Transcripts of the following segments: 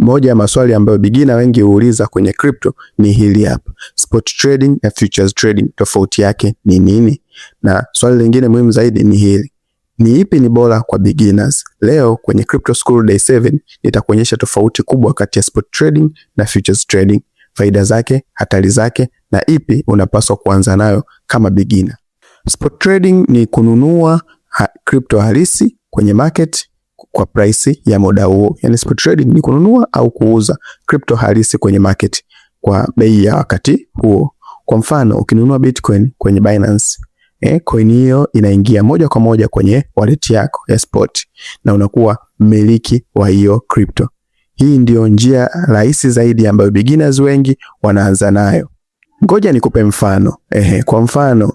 Moja ya maswali ambayo beginner wengi huuliza kwenye crypto ni hili hapa: spot trading na futures trading tofauti yake ni nini? Na swali lingine muhimu zaidi ni hili: ni ipi ni bora kwa beginners? Leo kwenye Crypto School Day 7 nitakuonyesha tofauti kubwa kati ya spot trading na futures trading, faida zake, hatari zake na ipi unapaswa kuanza nayo kama beginner. Spot trading ni kununua crypto halisi kwenye market kwa price ya muda huo. Yani spot trading ni kununua au kuuza crypto halisi kwenye market kwa bei ya wakati huo. Kwa mfano, ukinunua Bitcoin kwenye Binance, coin hiyo inaingia moja kwa moja kwenye wallet yako ya spot na unakuwa mmiliki wa hiyo crypto. Hii ndio njia rahisi zaidi ambayo beginners wengi wanaanza nayo. Ngoja nikupe mfano. Kwa mfano,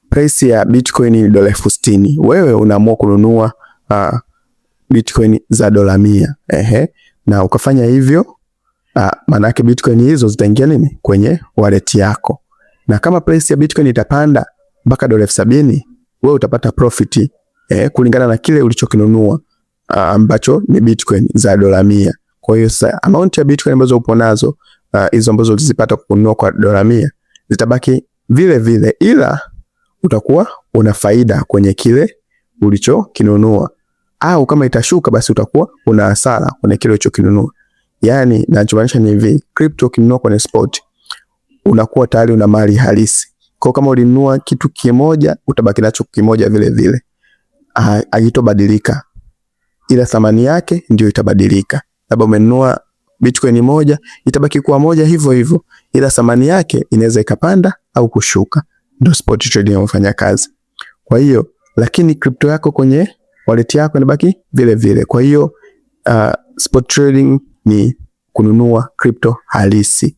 price ya Bitcoin ni dola 60,000. Wewe unaamua kununua Bitcoin za dola 100. Na ukafanya hivyo, maana yake Bitcoin hizo zitaingia nini kwenye wallet yako, na kama price ya Bitcoin itapanda mpaka dola 70,000, wewe utapata profit kulingana na kile ulichokinunua ambacho ni Bitcoin za dola 100. Kwa hiyo sasa amount ya Bitcoin ambazo upo nazo, hizo ambazo ulizipata kununua kwa dola 100, zitabaki vile vile, ila utakuwa una faida kwenye kile ulichokinunua, au kama itashuka basi utakuwa una hasara kwenye kile ulichokinunua. Yani nachomaanisha ni hivi, crypto ukinunua kwenye spot unakuwa tayari una mali halisi. Kwa kama ulinunua kitu kimoja utabaki nacho kimoja vile vile, hakitobadilika, ila thamani yake ndio itabadilika. Labda umenunua Bitcoin moja, itabaki kuwa moja hivyo hivyo, ila thamani yake inaweza ikapanda au kushuka. Ndio spot trading inafanya kazi. Kwa hiyo lakini crypto yako kwenye wallet yako inabaki vile vile. Kwa hiyo spot trading ni kununua crypto halisi.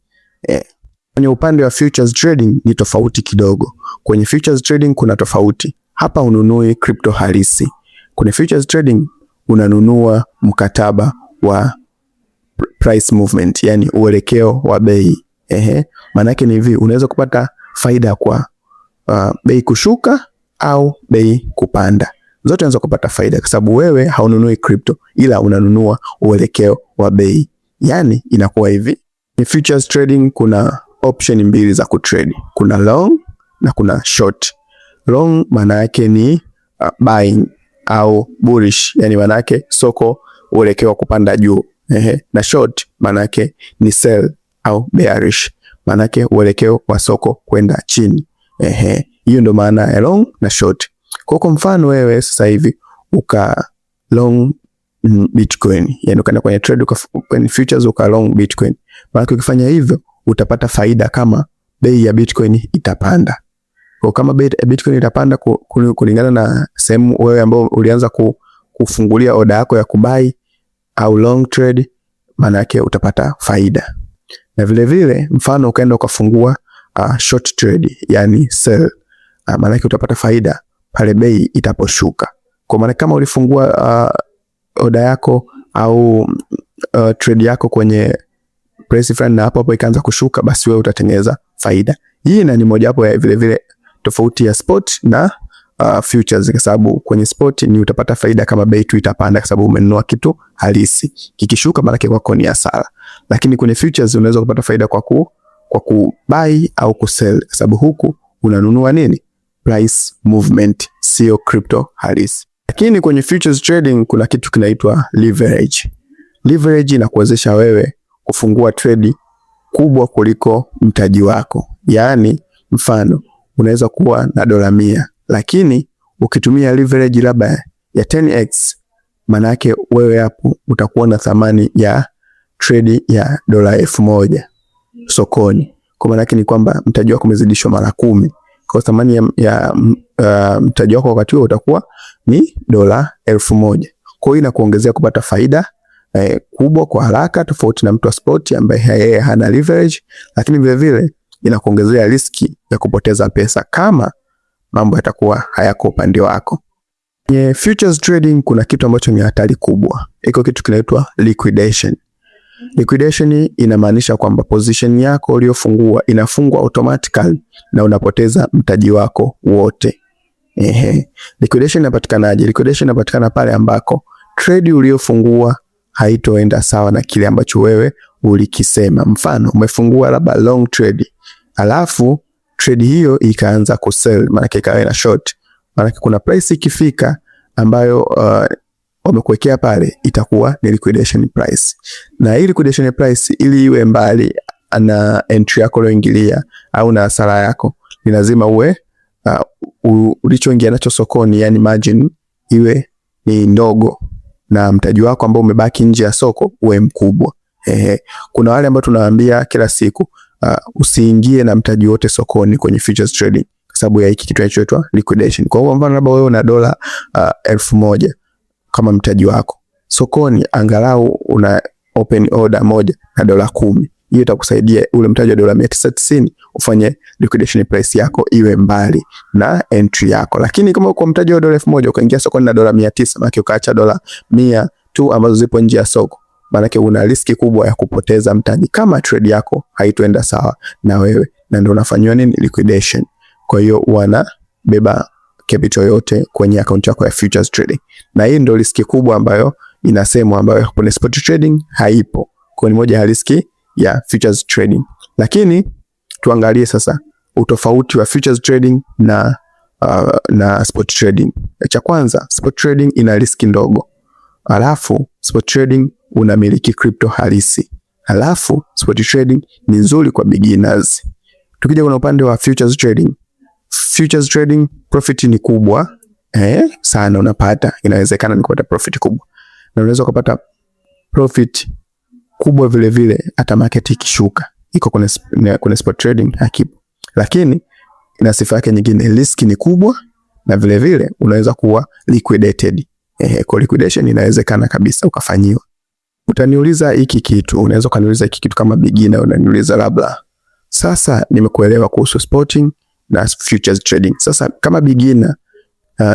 Kwenye upande wa futures trading ni tofauti kidogo. Kwenye futures trading kuna tofauti. Hapa hununui crypto halisi. Kwenye futures trading unanunua mkataba wa price movement, yani uelekeo wa bei. Maana yake ni hivi, unaweza kupata faida kwa bei kushuka au bei kupanda. Zote unaweza kupata faida kwa sababu wewe haununui crypto ila unanunua uelekeo wa bei. Yani inakuwa hivi. In futures trading kuna option mbili za kutrade. Kuna long na kuna short. Long maana yake ni buying au bullish, yani maana yake soko uelekeo wa kupanda juu. Na short maana yake ni sell au bearish, maana yake uelekeo wa soko kwenda chini. Hiyo ndo maana ya long na short. Kwa mfano wewe sasa hivi uka long Bitcoin, yani ukaenda kwenye trade kwenye futures uka long Bitcoin. Maana ukifanya hivyo utapata faida kama bei ya Bitcoin itapanda. Kwa kama bei ya Bitcoin itapanda kulingana na sehemu wewe ambao ulianza kufungulia oda yako ya kubuy au long trade, maana yake utapata faida. Na vile vile mfano ukaenda ukafungua short trade, yani sell, maana yake utapata faida pale bei itaposhuka. Kwa maana kama ulifungua oda yako au trade yako kwenye price fulani na hapo hapo ikaanza kushuka, basi wewe utatengeneza faida. Hii na ni mojawapo ya vile vile tofauti ya spot na futures, kwa sababu kwenye spot ni utapata faida kama bei tu itapanda, kwa sababu umenunua kitu halisi. Kikishuka maana yake kwako ni hasara. Lakini kwenye futures unaweza kupata faida kwa ku buy au ku sell, kwa sababu huku unanunua nini? Price movement, sio crypto halisi. Lakini kwenye futures trading kuna kitu kinaitwa leverage. Leverage inakuwezesha wewe kufungua trade kubwa kuliko mtaji wako. Yaani, mfano unaweza kuwa na dola 100, lakini ukitumia leverage labda ya 10x, maana yake wewe hapo utakuwa na thamani ya trade ya dola 1000 sokoni. Kwa maana yake ni kwamba mtaji wako umezidishwa mara 10. Kwa thamani ya mtaji wako wakati huo utakuwa ni dola 1000. Kwa hiyo inakuongezea kupata faida kubwa kwa haraka, tofauti na mtu wa spot ambaye yeye hana leverage, lakini vile vile inakuongezea risk ya kupoteza pesa kama mambo yatakuwa hayako upande wako. Kwenye futures trading kuna kitu ambacho ni hatari kubwa. Iko kitu kinaitwa liquidation. Liquidation inamaanisha kwamba position yako uliyofungua inafungwa automatically na unapoteza mtaji wako wote. Liquidation inapatikanaje? Liquidation inapatikana pale ambako trade uliyofungua haitoenda sawa na kile ambacho wewe ulikisema. Mfano, umefungua labda long trade, alafu trade hiyo ikaanza kusell, maana ikawa ina short, maana kuna price ikifika ambayo wamekuwekea pale itakuwa ni liquidation price, na hii liquidation price ili iwe mbali na entry yako ulioingilia au na hasara yako, ni lazima uwe ulichoingia nacho sokoni, yani margin iwe ni ndogo na mtaji wako ambao umebaki nje ya soko uwe mkubwa. Ehe, kuna wale ambao tunawaambia kila siku usiingie na mtaji wote sokoni kwenye futures trading kwa sababu ya hiki kitu kinachoitwa liquidation. Kwa hiyo mfano labda wewe una dola 1000 kama mtaji wako sokoni, angalau una open order moja na dola 10. Hiyo itakusaidia ule mtaji wa dola 990 ufanye liquidation price yako iwe mbali na entry yako. Lakini kama uko mtaji wa dola 1000 ukaingia sokoni na dola 900, maana ukaacha dola 100 tu ambazo zipo nje ya soko, maanake una riski kubwa ya kupoteza mtaji kama trade yako haitoenda sawa na wewe, na ndio unafanywa nini? Liquidation. Kwa hiyo wanabeba capital yote kwenye akaunti yako ya futures trading, na hii ndio riski kubwa ambayo inasemwa, ambayo kwenye spot trading haipo. Kwa ni moja ya riski ya futures trading. Lakini tuangalie sasa utofauti wa futures trading na spot trading. Cha kwanza, spot trading ina riski ndogo, alafu spot trading unamiliki crypto halisi, alafu spot trading ni nzuri kwa beginners. Tukija kuna upande wa futures trading profit ni kubwa sana, unapata, inawezekana ni kupata profit kubwa, na unaweza kupata profit kubwa vile vile hata market ikishuka. Iko kwenye spot trading hakipo, lakini ina sifa yake nyingine, risk ni kubwa na vile vile unaweza kuwa liquidated. Kwa liquidation inawezekana kabisa ukafanyiwa. Utaniuliza hiki kitu, unaweza ukaniuliza hiki kitu kama beginner, unaniuliza labda sasa nimekuelewa kuhusu spotting na futures trading. Sasa kama beginner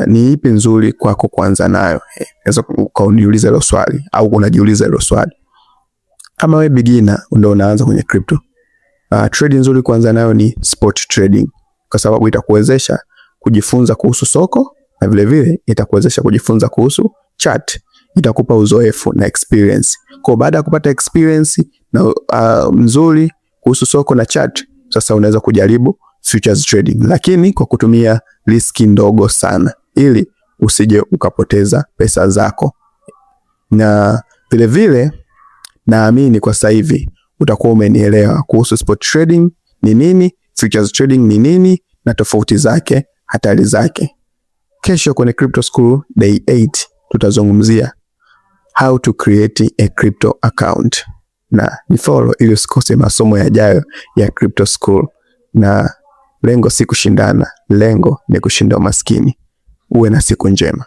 ni ipi nzuri kwako kuanza nayo? Unaweza ukaniuliza hilo swali au unajiuliza hilo swali. Kama wewe beginner ndio unaanza kwenye crypto, trade nzuri kuanza nayo ni spot trading, kwa sababu itakuwezesha kujifunza kuhusu soko na vile vile itakuwezesha kujifunza kuhusu chart, itakupa uzoefu na experience. Kwa baada ya kupata experience na nzuri kuhusu soko na chart, sasa unaweza kujaribu futures trading, lakini kwa kutumia riski ndogo sana, ili usije ukapoteza pesa zako. Na vile vile naamini kwa sasa hivi utakuwa umenielewa kuhusu spot trading ni nini, futures trading ni nini na tofauti zake, hatari zake. Kesho kwenye Crypto School Day 8 tutazungumzia how to create a crypto account, na ni follow ili usikose masomo yajayo ya Crypto School. Na lengo si kushindana, lengo ni kushinda umaskini. Uwe na siku njema.